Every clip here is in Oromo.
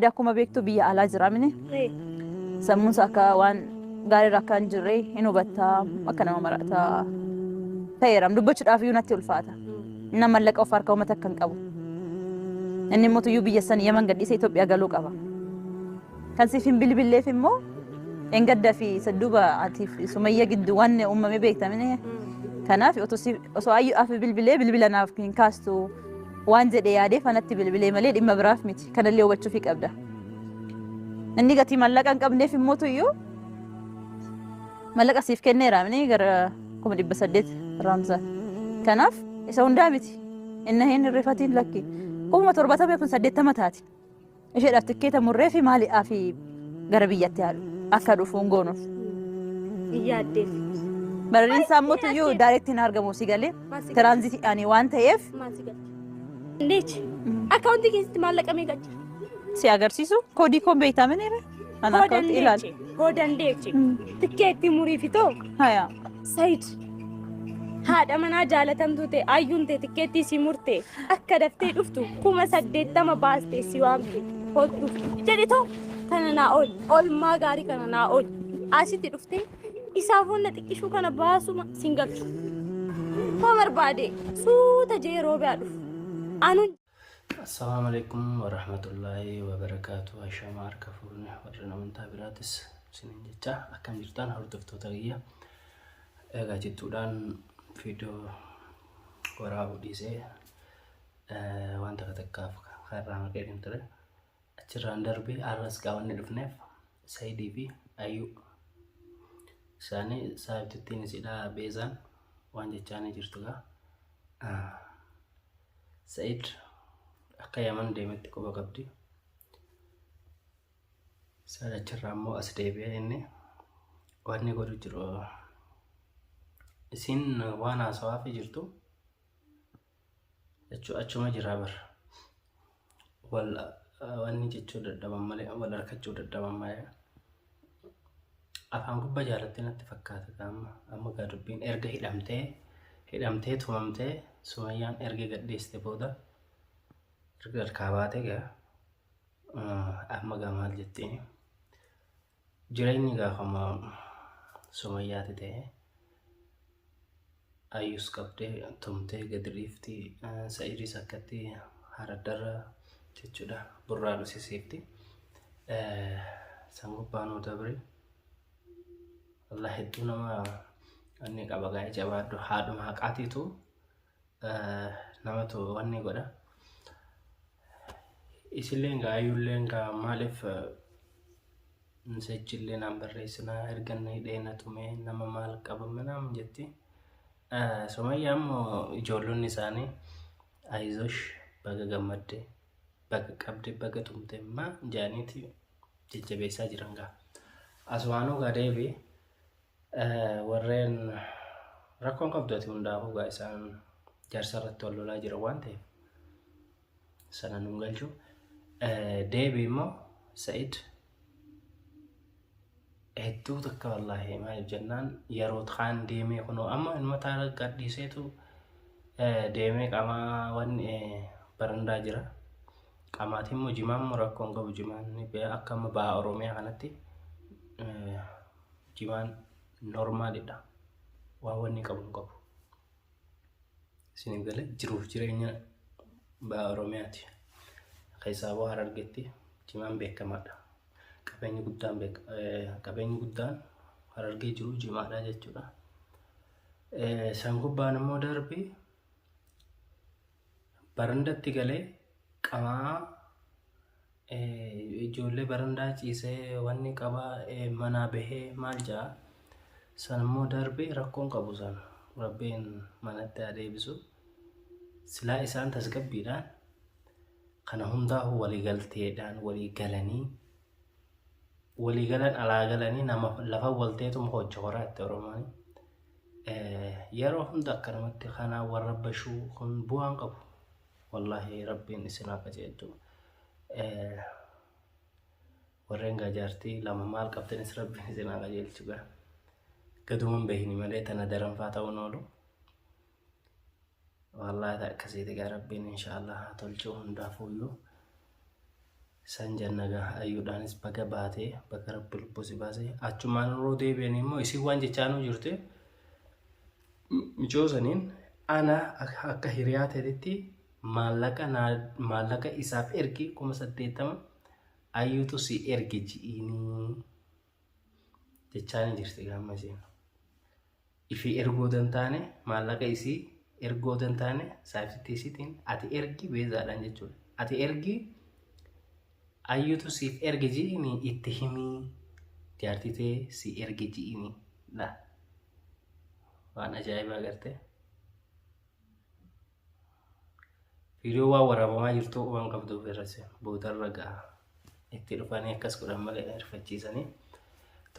Akkuma beektu biyya alaa jira mini. Sammuun isaa akka waan gaariirra akka hin jirre hin hubattaa, akka nama marataa ta'eera. Dubbachuudhaaf iyyuu natti ulfaata. Inni mallaqa of harkaa uummata akka hin qabu. Inni immoo tuyyuu biyya san Yaman gadhiisee Itoophiyaa galuu qaba. Kan siif hin bilbilleef immoo engadda fi sadduuba atiif Sumayya gidduu waan uumame beektamine. Kanaaf osoo ayyuudhaaf bilbilee bilbila naaf hin kaastu waan jedhe yaadee fanatti bilbilee malee dhimma biraaf miti. Kanallee hubachuufii qabda. Inni gatii mallaqa hin qabneef immoo tuyyuu mallaqa siif kenneera mini gara 800,000 raamsa. Kanaaf isa hundaa miti. Inni hin hirrifatiin lakki. 70,000 kun 80 taati. Isheedhaaf tikkeeta murree fi maaliidhaa fi gara biyyatti haadhu akka dhufuun goonuuf. Yaaddeef. Barariin isaa immoo tuyyuu direct hin argamu si galee tiraanzitiidhaan waan ta'eef. Maal si galche? Dandeechi. Akkaawuntii keessatti maallaqa meeqa jira? Si agarsiisu koodii koon beektaa miniire? Ana akkaawuntii ilaali. Hoo dandeechi. Tikkeettii murii fitoo. Haya. Sayid. Haadha manaa jaalatamtuu ta'e ayyuun ta'e tikkeettii si murte akka daftee dhuftu 80,000 baastee si waamte kottu jedhe too kana naa ool oolmaa gaarii kana naa ool asitti dhuftee isaaf wanna xiqqishuu kana baasuma sin galchu. Koo barbaade suuta jee roobiyaa dhufu. Anuun Assalaamu alaikum warahmatullaahi wabarakaatu. Ashama harka fuune warreen amantaa biraatis isiniin jecha, akkam jirtan hordoftoota kiyya? Egaa jidduudhaan viidiyoo waraabuu dhiisee waan takka takkaaf karraa maqee ture. Achirraan darbee har'as qabanne dhufneef Sayidii fi Ayyuu isaanii saahibtittiin isiidha Beezaan waan jechaanii jirtu gaa. Sa'id akka Yaman deemetti quba qabdi. Isaan achirraa immoo as deebi'ee inni wanni godhu jiru isiin waan haasawaafi jirtu jechuu achuma jiraa bar. Wal wanni jechuu dadhaban malee, wal harkachuu dadhaban malee afaan gubba jaalatti natti fakkaata. Amma amma gaa dubbiin erga hidhamtee hidhamtee tumamtee Sumayyaan erga gadhiiste booda erga harkaa baate gaa amma gaa maal jettiin jireenyi gaafama Sumayyaati ta'e Ayyus qabdee tumtee gadi dhiifti, Sa'idis akkatti haraddarra jechuudha burraa dhusisiifti. San gubbaanuu dabri. Wallah hedduu nama wanni qaba gaa'ee jabaadhu, haadhuma haqaatiitu namatu wanni godha. Isilleen gaa ayyulleen gaa maaliif Misejjillee naan barreessinaa erga inni hidhee na tumee nama maal qaba minaamin jetti. Sumayyaa immoo ijoollonni isaanii ayizosh, baga gammadde, baga qabde, baga tumte maa jaaniiti jajjabeessaa jiran gaa. Asumaanuu gaa deebi warreen rakkoon qabdu ati hundaafuu gaa isaan jaarsa irratti wal lolaa jiran waan ta'eef sana nun galchu. Deebi immoo Sa'id hedduu takka wallaahi maaliif jennaan yeroo kaan deemee kunoo amma ilma taara gadhiiseetu deemee qamaa wanni barandaa jira. Qamaatiin immoo jimaan immoo rakkoo hin qabu, jimaan akka amma baha Oromiyaa kanatti jimaan normaalidha. Waan wanni qabu hin qabu. Isiniif galee jiruuf jireenya baha Oromiyaati. Keessaa boo Harargeetti jimaan beekamaadha. Qabeenyi guddaan qabeenyi guddaan Harargee jiru jimaadha jechuudha. San gubbaan immoo darbii barandatti galee qamaa ijoollee barandaa ciisee wanni qabaa manaa bahee maal ja'a. San immoo darbee rakkoon qabu san rabbiin manatti haa deebisu. Silaa isaan tasgabbiidhaan kana hundaa'u waliigalteedhaan walii galanii walii galan alaa galanii nama lafa walteetuma hojja horaa itti Oromoon yeroo hunda akkanumatti kanaa warra bashuu kun bu'aan qabu. Wallaahi rabbiin isin haa qajeelchu. Warreen gaa jaartii lama maal qabdanis rabbiin isin haa qajeelchu gaa. Gaduman bahini malee tana daranfaa ta'uun oolu. Wallaahi akkasiiti gaa rabbiin inshaallah haa tolchu hundaafuuyyuu. San janna gaa ayyuudhaanis baga baatee baga rabbi lubbuu si baasee achumaan yeroo deebi'an immoo isin waan jechaanuu jirte micoo saniin ana akka hiriyaa ta'etti maallaqa maallaqa isaaf ergi 80,000 ayyuutu si ergi ji'iinii jechaanii jirti gaamma isheen. Ifii ergoo dantaane maallaqa isii ergoo dantaane saayiftitti isiitiin ati ergi beezaadhaan jechuudha. Ati ergi ayyuutu siif erge ji'iinii itti himii jaartii tee si erge ji'iinii dha. Waan ajaa'ibaa gartee. Viidiyoo waan waraabamaa jirtu waan qabduuf irratti boodarra ga'a. Itti dhufanii akkas godhan malee rifachiisanii.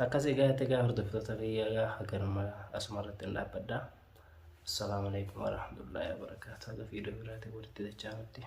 Akkas egaa itti egaa hordoftoota kiyya egaa haganuma asuma irratti hin dhaabbadha. Assalaamu alaikum warahmatullahi wabarakatuh. Haga viidiyoo biraatiin walitti dachaanutti.